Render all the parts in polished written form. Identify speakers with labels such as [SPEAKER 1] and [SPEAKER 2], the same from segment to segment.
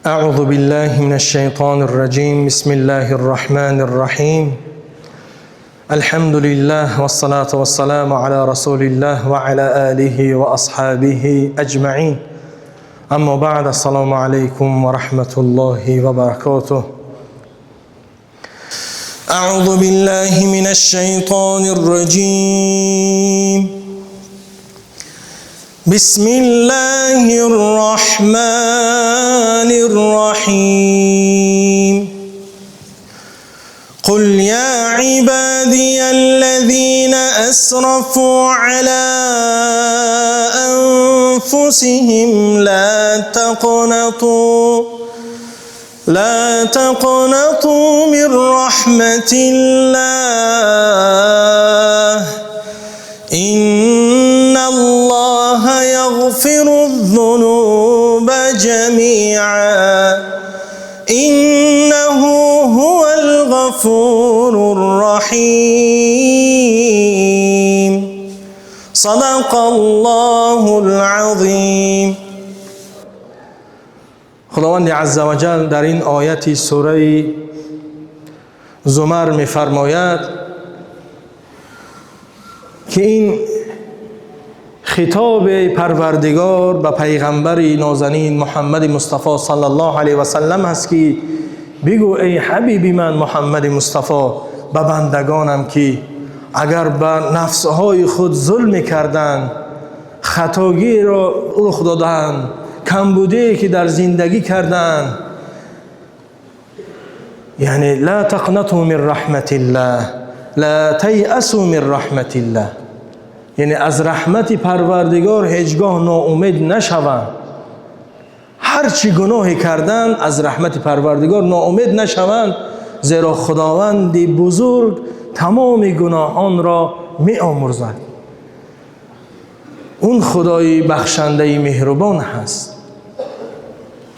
[SPEAKER 1] أعوذ بالله من الشيطان الرجيم. بسم الله الرحمن الرحيم. الحمد لله والصلاة والسلام على رسول الله وعلى آله وأصحابه أجمعين. أما بعد، السلام عليكم ورحمة الله وبركاته. أعوذ بالله من الشيطان الرجيم. بسم الله الرحمن الرحيم. قل يا عبادي الذين أسرفوا على أنفسهم لا تقنطوا من رحمة الله، إن الله يغفر الذنوب جميعا، إنه هو الغفور الرحيم. صدق الله العظيم. خداوند عزوجل در این آیت سوره زمر می‌فرماید که این خطاب پروردگار به پیغمبر نازنین محمد مصطفی صلی الله علیه و سلم است که بگو ای حبیب من محمد مصطفی به بندگانم که اگر به نفسهای خود ظلم کردند، خطاگی را رخ دادند، کمبودی که در زندگی کردند، یعنی لا تقنطوا من رحمت الله، لا تیأسوا من رحمت الله، یعنی از رحمت پروردگار هیچگاه ناامید نشوند. هر چی گناهی کردند، از رحمت پروردگار ناامید نشوند، زیرا خداوند بزرگ تمام گناهان را می آمرزد. اون خدای بخشنده مهربان هست.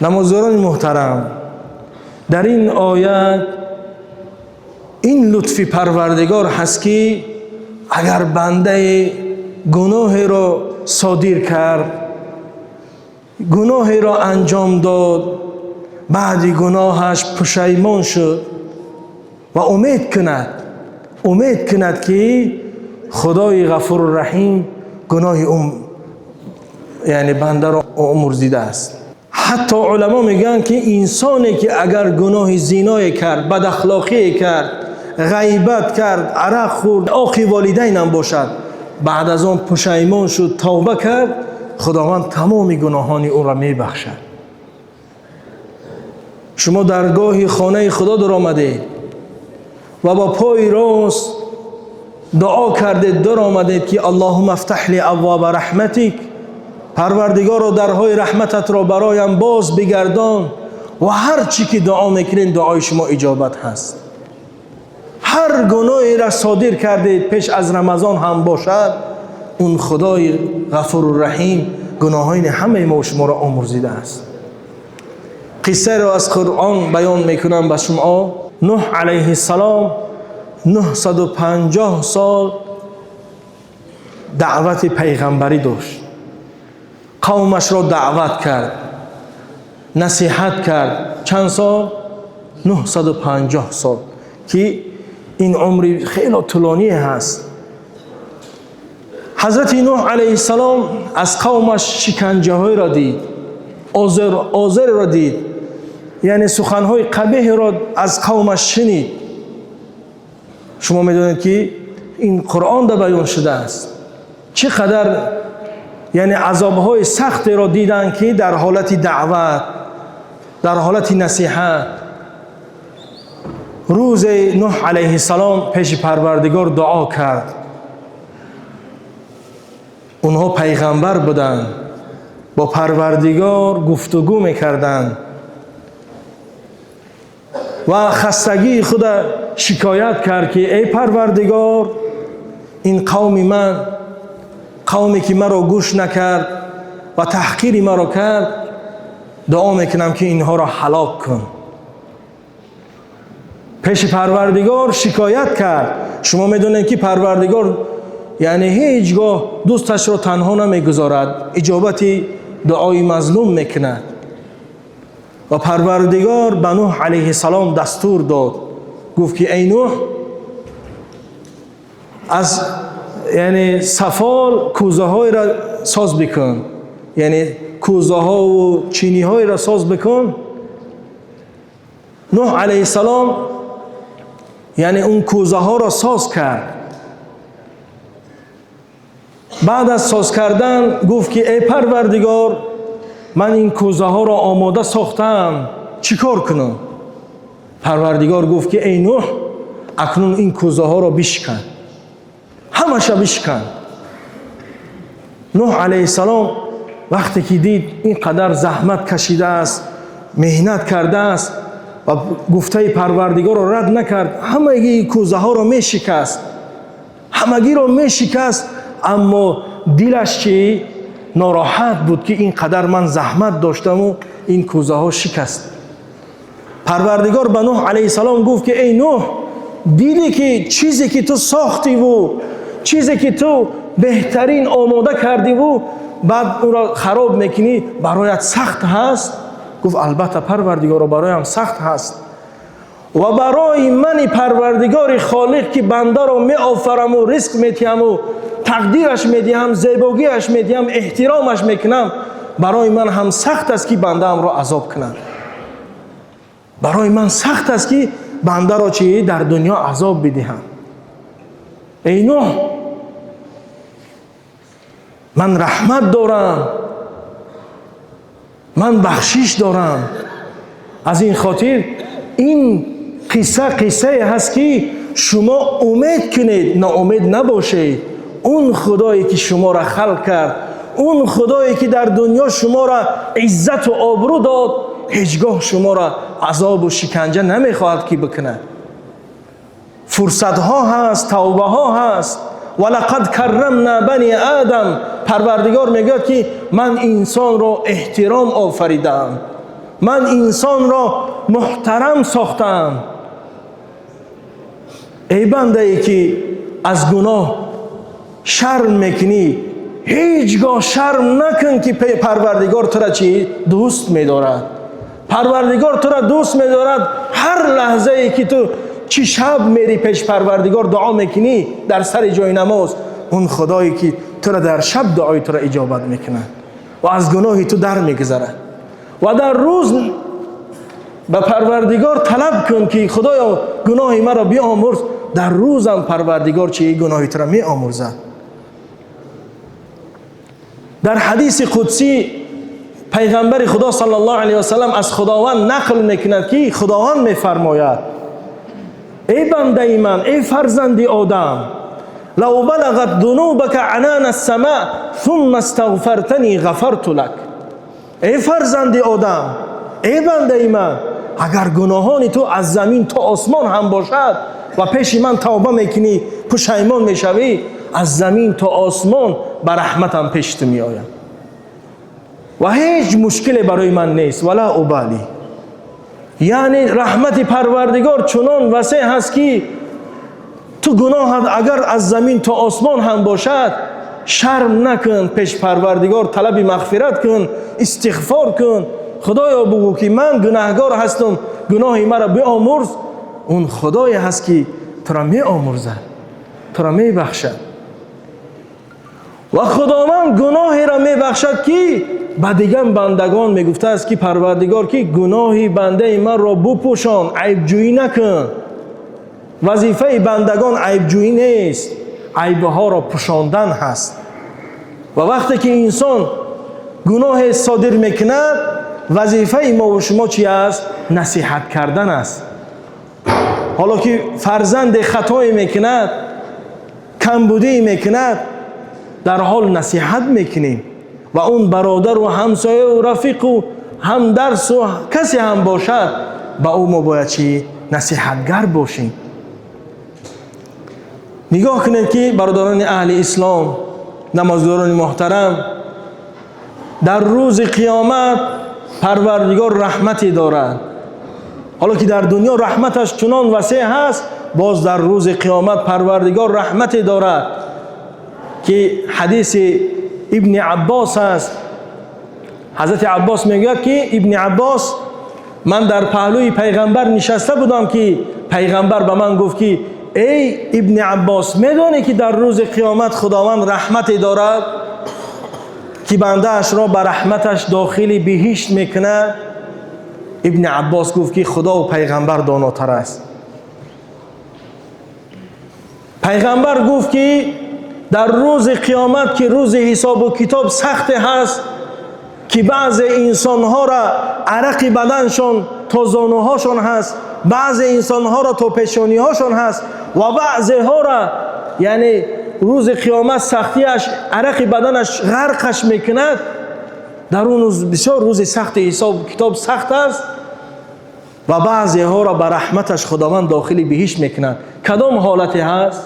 [SPEAKER 1] نمازداران محترم، در این آیت این لطف پروردگار هست که اگر بنده گناهی را صادر کرد، گناهی را انجام داد، بعد گناهش پشیمان شد و امید کند که خدای غفور رحیم گناه اون یعنی بنده را آمرزیده است. حتی علما میگن که انسانی که اگر گناه زینای کرد، بد اخلاقی کرد، غیبت کرد، عرق خورد، عاقی والدین هم باشد، بعد از آن پشیمان شد، توبه کرد، خداوند تمام گناهان او را میبخشد. شما درگاه خانه خدا در آمدید و با پای راست دعا کردید، در آمدید که اللهم افتح لی ابواب رحمتک، پروردگارا، درهای رحمتت را برایم باز بگردان، و هر چی که دعا میکنین، دعای شما اجابت هست. هر گناهی را صادر کردید، پیش از رمضان هم باشد، اون خدای غفور رحیم گناهان همه ما و شما را آمرزیده است. قصه را از قرآن بیان میکنم به شما. نوح علیه السلام 950 سال دعوت پیغمبری داشت. قومش را دعوت کرد، نصیحت کرد. چند سال؟ 950 سال که این عمری خیلی طولانی هست. حضرت نوح علیه السلام از قومش شکنجه های را دید، آزار را دید، یعنی سخنهای قبیح را از قومش شنید. شما میدونید که این قرآن در بیان شده است، چقدر یعنی عذابهای سختی را دیدن که در حالت دعوت، در حالت نصیحت. روز نوح علیه السلام پیش پروردگار دعا کرد. اونها پیغمبر بودند، با پروردگار گفتگو میکردند و خستگی خود شکایت کرد که ای پروردگار، این قوم من، قومی که مرا گوش نکرد و تحقیر مرا کرد، دعا میکنم که اینها را هلاک کن. پیش پروردگار شکایت کرد. شما میدونید که پروردگار یعنی هیچگاه دوستش را تنها نمیگذارد، اجابت دعای مظلوم میکند. Ва Парвардигор ба Нӯҳ алайҳиссалом дастур дод, гуфт ки эй Нӯҳ, аз яъне сафол кӯзаҳоеро соз бикун, яъне кӯзаҳову чиниҳоеро соз бикун. Нӯҳ алайҳиссалом яъне он кӯзаҳоро соз кард. Баъд аз соз кардан гуфт ки эй Парвардигор, ман ин кӯзаҳоро омода сохтаам, чӣ кор кунам? Парвардигор гуфт ки эй Нӯҳ, акнун ин кӯзаҳоро бишкан, ҳамаша бишкан. Нӯҳ алайҳиссалом вақте ки дид ин қадар заҳмат кашидааст, меҳнат кардааст ва гуфтаи Парвардигорро рад накард, ҳамагии кӯзаҳоро мешикаст, ҳамагиро мешикаст, аммо дилаш чӣ нороҳат буд, ки ин қадар ман заҳмат доштаму ин кӯзаҳо шикаст. Парвардигор ба Нӯҳ алайҳиссалом гуфт ки эй Нӯҳ, дидӣ ки чизе ки ту сохтиву чизе ки ту беҳтарин омода кардиву баъд ӯро хароб мекунӣ, бароят сахт ҳаст? Гуфт: албатта, Парвардигоро, бароям сахт ҳаст. Ва барои мани Парвардигори Холиқ, ки бандаро меофараму ризқ метиҳаму тақдираш медиҳам, зебогиаш медиҳам, эҳтиромаш мекунам, барои ман ҳам сахт аст, ки бандаамро азоб кунам. Барои ман сахт аст, ки бандаро чи дар дунё азоб бидиҳам. Эй Нӯҳ, ман раҳмат дорам, ман бахшиш дорам. Аз ин хотир ин қисса қиссае ҳаст, ки шумо умед кунед, ноумед набошед. Он Худое ки шуморо халқ кард, он Худое ки дар дунё шуморо иззату обрӯ дод, ҳеҷ гоҳ шуморо азобу шиканҷа намехоҳад ки бикунад. Фурсатҳо ҳаст, тавбаҳо ҳаст. Валақад каррамна бани Адам. Парвардигор мегӯяд, ки ман инсонро эҳтиром офаридаам, ман инсонро муҳтарам сохтаам. Эй бандае ки аз гуноҳ шарм мекунӣ, ҳеҷ гоҳ шарм накун, ки Парвардигор тура чӣ дӯст медорад. Парвардигор тура дӯст медорад. Ҳар лаҳзае ки ту чӣ шаб мери пеш Парвардигор дуо мекунӣ дар сари ҷои намоз, он Худое ки тура дар шаб дуои тура иҷобат мекунад ва аз гуноҳи ту дар мегузарад. Ва дар рӯз ба Парвардигор талаб кун, ки Худоё, гуноҳи маро биомурз. Дар рӯзам Парвардигор чи гуноҳи тура меомурзад. Дар ҳадиси қудсӣ пайғамбари Худо саллаллоҳу алайҳи васаллам аз Худованд нақл мекунад, ки Худованд мефармояд: эй бандаи ман, эй фарзанди Одам, лав балағат дунубака анана ссама сумма стағфартани ғафарту лак. Эй фарзанди Одам, эй бандаи ман, агар гуноҳони ту аз замин то осмон ҳам бошад ва пеши ман тавба мекунӣ, пушаймон мешавӣ, аз замин то осмон ба раҳматам пеши ту меоям ва ҳеҷ мушкиле барои ман нест. Вала убали. Яъне раҳмати Парвардигор чунон васеъ ҳаст, ки ту гуноҳат агар аз замин то осмон ҳам бошад, шарм накун, пеш Парвардигор талаби мағфират кун, истиғфор кун, Худоё бугӯ, ки ман гунаҳгор ҳастам, гуноҳи маро биомурз. Он Худое ҳаст, ки тура меомурзад, тура мебахшад. Ва Худованд гуноҳеро мебахшад, ки ба дигар бандагон мегуфтааст, ки Парвардигор, ки гуноҳи бандаи манро бупӯшон, айбҷӯӣ накун. Вазифаи бандагон айбҷӯӣ нест, айбҳоро пӯшондан ҳаст. Ва вақте ки инсон гуноҳе содир мекунад, вазифаи мову шумо чи аст? Насиҳат кардан аст. Ҳоло ки фарзанде хатое мекунад, камбудие мекунад, дар ҳол насиҳат мекунем ва он бародару ҳамсояу рафиқу ҳамдарсу касе ҳам бошад, ба ӯ мо бояд чӣ насиҳатгар бошем. Нигоҳ кунед, ки бародарони аҳли ислом, намозгузорони муҳтарам, дар рӯзи қиёмат Парвардигор раҳмате дорад. Ҳоло ки дар дунё раҳматаш чунон васеъ ҳаст, боз дар рӯзи қиёмат Парвардигор раҳмате дорад, ки ҳадиси Ибни Аббос аст. Ҳазрати Аббос мегӯяд, ки Ибни Аббос Ман дар паҳлӯи пайғамбар нишаста будам, ки пайғамбар ба ман гуфт, ки эй Ибни Аббос, медонӣ, ки дар рӯзи қиёмат Худованд раҳмате дорад, ки бандаашро ба раҳматаш дохили биҳишт мекунад? Ибни Аббос гуфт, ки Худову пайғамбар донотар аст. Пайғамбар гуфт, ки дар рӯзи қиёмат, ки рӯзи ҳисобу китоб сахте ҳаст, ки баъзе инсонҳоро арақи баданшон то зонуҳошон ҳаст, баъзе инсонҳоро то пешониҳошон ҳаст ва баъзеҳоро, яъне, рӯзи қиёмат сахтиаш арақи баданаш ғарқаш мекунад. Дар он рӯз бисёр рӯзи сахти ҳисобу китоб сахт аст ва баъзеҳоро ба раҳматаш Худованд дохили биҳишт мекунад. Кадом ҳолате ҳаст?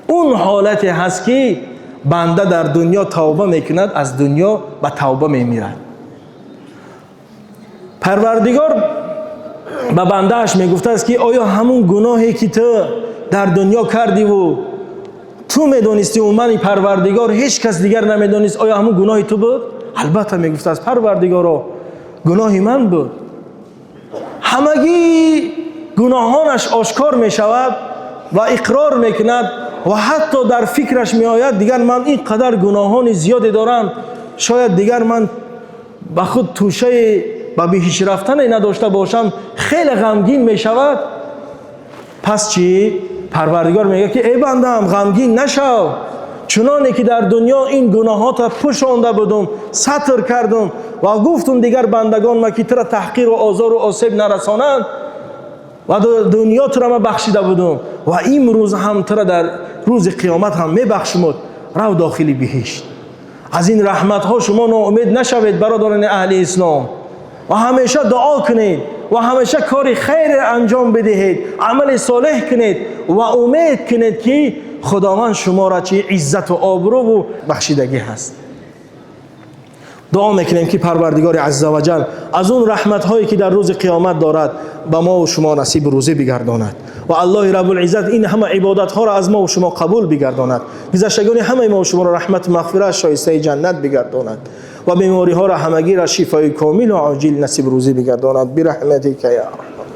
[SPEAKER 1] Он ҳолате ҳаст, ки банда дар дунё тавба мекунад, аз дунё ба тавба мемирад. Парвардигор ба бандааш мегуфтааст, ки оё ҳамун гуноҳе, ки ту дар дунё кардиву ту медонистиву мани Парвардигор, ҳеҷ кас дигар намедонист, оё ҳамун гуноҳи ту буд? Албатта, мегуфтааст, Парвардигоро, гуноҳи ман буд. Ҳамагӣ гуноҳонаш ошкор мешавад ва иқрор мекунад ва ҳатто дар фикраш меояд: дигар ман ин қадар гуноҳони зиёде дорам, шояд дигар ман ба худ тӯшаи ба биҳишт рафтане надошта бошам. Хеле ғамгин мешавад. Пас чӣ? Парвардигор мегӯяд, ки эй бандаам, ғамгин нашав. Чуноне ки дар дунё ин гуноҳотро пӯшонда будум, сатр кардум ва гуфтум, дигар бандагон ма ки тура таҳқиру озору осеб нарасонанд ва дунё тура ма бахшида будум ва имрӯз ҳам тура дар рӯзи қиёмат ҳам мебахшумуд, рав дохили биҳишт. Аз ин раҳматҳо шумо ноумед нашавед, бародарони аҳли ислом, ва ҳамеша дуо кунед ва ҳамеша кори хайре анҷом бидиҳед, амали солеҳ кунед ва умед кунед, ки Худованд шуморо чи иззату обрӯву бахшидагӣ ҳаст. Дуо мекунем, ки Парвардигори азза ваҷал аз он раҳматҳое, ки дар рӯзи қиёмат дорад, ба мо шумо насиб рӯзӣ бигардонад ва Аллоҳи Раббулиззат ин ҳама ибодатҳоро аз мо шумо қабул бигардонад, гузаштагони ҳамаи мо шуморо раҳмату мағфират, шоистаи ҷаннат бигардонад ва бемориҳоро ҳамагиро шифои комилу оҷил насиб рӯзӣ бигардонад. Бираҳматика я арҳам.